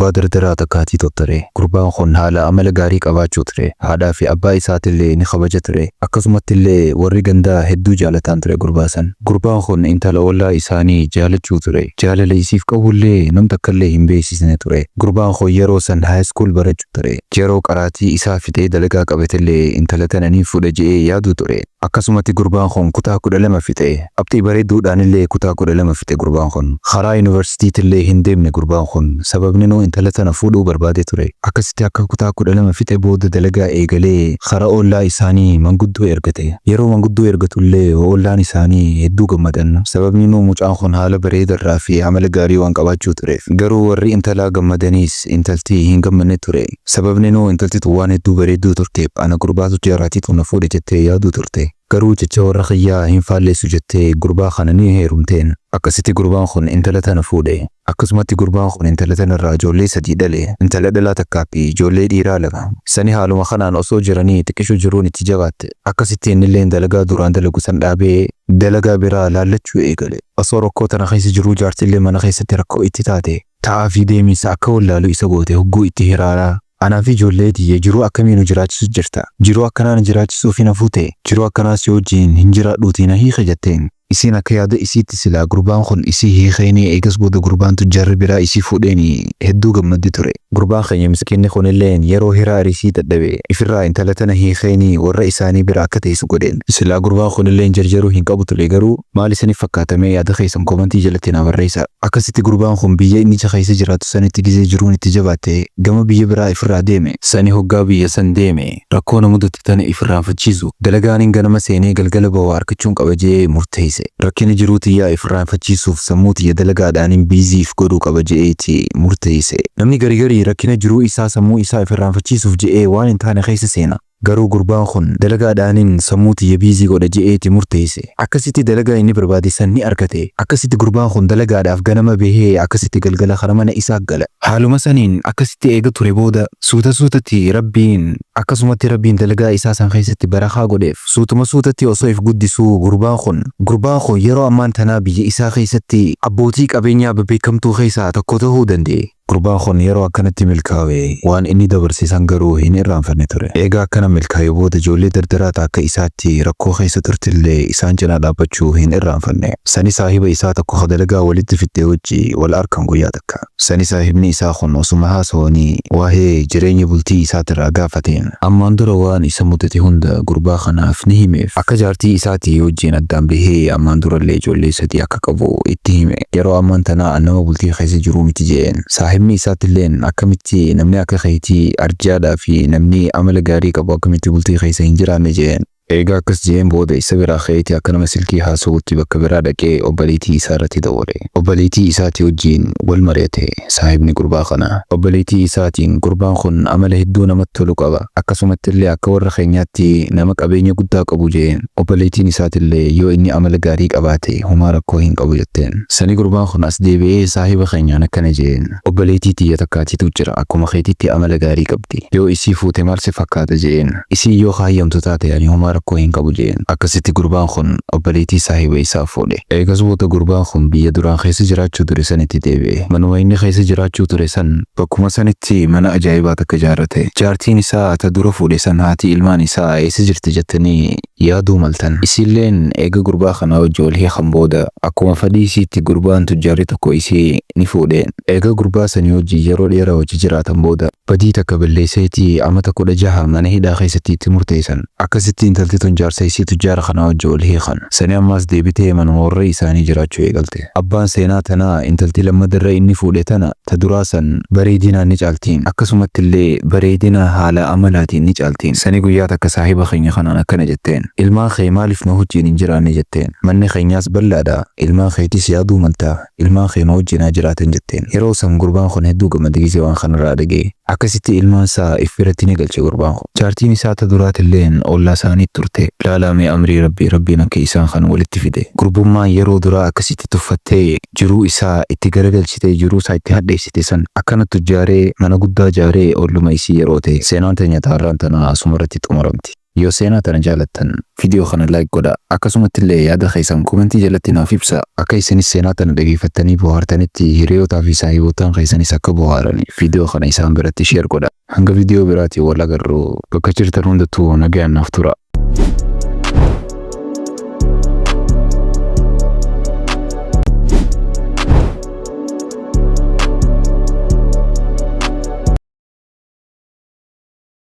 Gurbaa dardaraa takkaatii ture. Gurbaan kun haala amala gaarii qabaachuu ture. Haadhaa fi abbaa isaatillee ni kabaja ture. Akkasumattillee warri gandaa hedduu jaalataan ture gurbaa san. Gurbaan kun intala ollaa isaanii jaalachuu ture. Jaalala isiif qabullee nam takkallee hin beeksisne ture. Gurbaan kun yeroo san high school barachuu ture. Yeroo qaraatii isaa fixee dalagaa qabatallee intala tana ni fuudha je'ee yaaduu ture. Akkasumatti gurbaan kun kutaa 12 fixe. Qabxii bareedduudhaanillee kutaa 12 fixe gurbaan kun. Karaa yuunivarsiitiitillee hin deemne gurbaan kun. Sababni nuu intala tana fuudhuu barbaade ture. Akkasitti akka kutaa 12 fixe booda dalagaa eegalee karaa ollaa isaanii manguddoo ergate. Yeroo manguddoo ergatullee ollaan isaanii hedduu gammadan. Sababni nuu mucaan kun haala bareedarraa fi amala gaarii waan qabaachuu tureef. Garuu warri intalaa gammadaniis intalti hin gammanne ture. Sababni nuu intalti tun waan hedduu bareedduu turteef ana gurbaatu jaaraatiitu na fuudhe jettee yaaduu turte. Garuu jecha warra kiyyaa hin faalleessu jettee gurbaa kana ni heerumteen. Akkasitti gurbaan kun intala tana fuudhe. Akkasumatti gurbaan kun intala tanarraa ijoollee 3 dhale. Intala dhalaa takkaa fi ijoollee dhiiraa 2. Sani haaluma kanaan osoo jiranii xiqqisho jiruun itti jabaatte. Akkasitti innilleen dalagaa duraan dalagu san dhaabee dalagaa biraa laallachuu eegale. Osoo rakkoo tana keessa jiruu jaartillee mana keessatti rakkoo itti taate. Ta'aa fi deemiinsa akka wallaalu isa goote hogguu itti hiraaraa. Anaa fi ijoollee tiyya jiruu akkamii nu jiraachisu jirta? Jiruu akkanaa na jiraachisuufi na fuutee? Jiruu akkanaa si wajjiin hin jiraadhuutii na hiiki jetteen. Isiin akka yaada isiitti silaa gurbaan kun isii hiikeenii eegas booda gurbaan tujjaarri biraa isii fuudheenii hedduu gammaddi ture. Gurbaan keenya miskiinni kunilleen yeroo hiraari isii dadhabe ifirraa intala tana hiikeenii warra isaanii bira akka teessu godheen. Silaa gurbaan kunilleen jarjaruu hin qabu ture garuu maal isinif fakkaata mee yaada keessan komantii jalatti naa barreessaa. Akkasitti gurbaan kun biyya inni keessa jiraatu sanitti gizee jiruun itti jabaatte gama biyya biraa ifirraa deeme. Sani hoggaa biyya san deeme rakkoo na mudate tana ifirraanfachiisu dalagaanin ganama seenee galgala bahu argachuun qaba je'ee murteesse. Rakkina jiruu tiyyaa ifirraanfachiisuuf sammuu tiyya dalagaadhaanin busy if godhuu qaba je'eeti murteesse. Namni gari garii rakkina jiruu isaa sammuu isaa ifirraanfachiisuuf je'ee waan hin taane keessa seena. Garuu gurbaan kun dalagaadhaanin sammuu tiyya busy godha je'eeti murteesse. Akkasitti dalagaa inni barbaade san ni argate. Akkasitti gurbaan kun dalagaadhaaf ganama bahee akkasitti galgala kara mana isaa gala. Haaluma saniin akkasitti eega ture booda suuta suutatti Rabbiin akkasumatti Rabbiin dalagaa isaa san keessatti barakaa godheef. Suutuma suutatti osoo if guddisuu gurbaan kun gurbaan kun yeroo ammaan tanaa biyya isaa keessatti abbootii qabeenyaa bebeekamtuu keessaa tokko tahuu danda'e. Gurbaan kun yeroo akkanatti milkaawe waan inni dabarse san garuu hin irraanfanne ture. Eega akkana milkaawe booda ijoollee dardaraa ta akka isaatti rakkoo keessa turtillee isaan cinaa dhaabbachuu hin irraanfanne. Sani saahiba isaa tokko ka dalagaa walitti fixxe wajji wal arkan guyyaa takka. Sani saahibni isaa kun osuma haasawanii waahee jireenya bultii isaatirraa gaafateen. Ammaan dura waan isa mudate hunda gurbaa kanaaf ni himeef. Akka jaartii isaatii wajjiin addaan bahee ammaan durallee ijoollee 3 akka qabu itti hime. Yeroo ammaan tanaa an nama bultii keessa jiruu miti je'een. Saahibni isaatilleen akkamitti namni akka keetii arjaadhaa fi namni amala gaarii qabu akkamitti bultii keessa hin jiraanne je'een. Eega akkas je'een booda isa biraa ka'eeti akka nama silkii haasawutti bakka biraa dhaqee obboleeytii isaa irratti dawwale. Obboleeytii isaatii wajjiin wal mari'ate saahibni gurbaa kanaa. Obboleeytii isaatiin gurbaan kun amala hedduu namatti tolu qaba. Akkasumattillee akka warra keenyaatti nama qabeenya guddaa qabu je'een. Obboleeytiin isaatillee yoo inni amala gaarii qabaate homaa rakkoo hin qabu jetteen. Sani gurbaan kun as deebi'ee saahiba keenyaan akkana je'een. Obboleeytii tiyya takkaatitu jira akkuma keetitti amala gaarii qabdi. Yoo isii fuute maal si fakkaata je'een. Isiin yoo ka hayyamtu taate ani homaa rakkoo hin qabu je'een. Akkasitti gurbaan kun obboleeytii saahiba isaa fuudhe. Eegas booda gurbaan kun biyya duraan keessa jiraachuu ture sanitti deebi'e. Manuma inni keessa jiraachuu ture san bakkuma sanitti mana ajaa'ibaa takka ijaarrate. Jaartiin isaa ta dura fuudhe san haati ilmaan isaa eessa jirti jettanii yaaduu maltan. Isiilleen eega gurbaa kanaa wajji wal hiikan booda akkuma fadhii isiitti gurbaan tujjaarri tokko isii ni fuudhe. Eega gurbaa sanii wajji yeroo dheeraa wajji jiraatan booda badii takka balleesseeti amata 16 mana hidhaa keessatti itti murteessan. Akkasitti intalti tun jaarsa isii tujjaara kanaa wajji wal hiikan. Sani ammaas deebitee manuma warra isaanii jiraachuu eegalte. Abbaan seenaa tanaa intalti lammadarra inni fuudhe tana ta duraa san bareedinaan ni caaltiin. Akkasumattillee bareedina haala amalaatiin ni caaltiin. Sani guyyaa takka saahiba keenya kanaan akkana jetteen. Ilmaan kee maaliif nu wajjiin hin jiraanne jetteen. Manni keenyaas bal'aadha. Ilmaan keetis yaaduu malta. Ilmaan kee nu wajjiin haa jiraatan jetteen. Yeroo san gurbaan kun hedduu gammade gizee waan kanarraa dhagaye. Akkasitti ilmaan isaa if biratti ni galche gurbaan kun. Jaartiin isaa ta duraatilleen ollaa isaanii turte. Laalaa mee amrii Rabbii, Rabbiin akka isaan kan walitti fide. Gurbummaan yeroo duraa akkasitti tuffattee jiruu isaa itti garagalchitee jiruu isaa itti hadheessite san akkana tujjaaree mana guddaa jaaree olluma isii yeroo ta'e. Seenaan teenya ta har'aan tanaa asumarratti xumuramti. Yoo seenaa tana jaalattan viidiyoo kana like godhaa. Akkasumatti illee yaada keessan komentii jalatti naaf ibsaa. Akka isinis seenaa tana dhageeffattanii bohaartanitti hiriyootaa fi saahibotaan keessanis akka bohaarani viidiyoo kana isaan biratti share godhaa. Hanga viidiyoo biraatiin wal agarru bakka jirtan hundattuu nagayaan naaf tura.